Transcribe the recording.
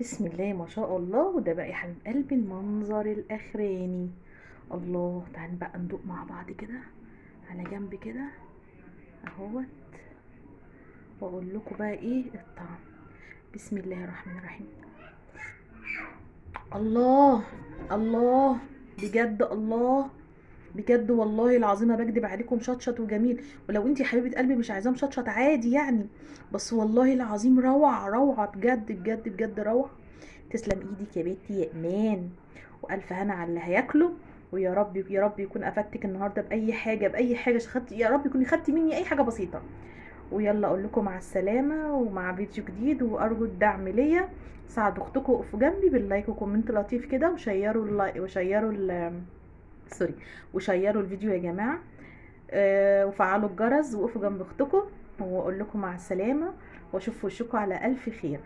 بسم الله ما شاء الله. وده بقى يا حبيب قلبي المنظر الاخراني. الله، تعالوا بقى ندوق مع بعض كده على جنب كده اهوت، واقول لكم بقى ايه الطعم. بسم الله الرحمن الرحيم. الله الله بجد، الله بجد والله العظيم ما بكدب عليكم، شطشط وجميل. ولو انتي حبيبه قلبي مش عايزاه مشطشط عادي يعني، بس والله العظيم روعه روعه بجد بجد بجد روعه. تسلم ايدك يا بنتي يا ايمان، والف هنا على اللي هياكله. ويا رب يا رب يكون افدتك النهارده باي حاجة، باي حاجة خدتي، يا رب يكون خدتي مني اي حاجة بسيطة. ويلا اقول لكم مع السلامة ومع فيديو جديد، وارجو الدعم ليا، ساعدوا اختكم وقفوا جنبي بال like و comment لطيف كده، وشيروا ال like وشيروا ال sorry وشيروا الفيديو يا جماعة، وفعلوا الجرس وقفوا جنب اختكم. واقول لكم مع السلامة، واشوف وشكم على الف خير.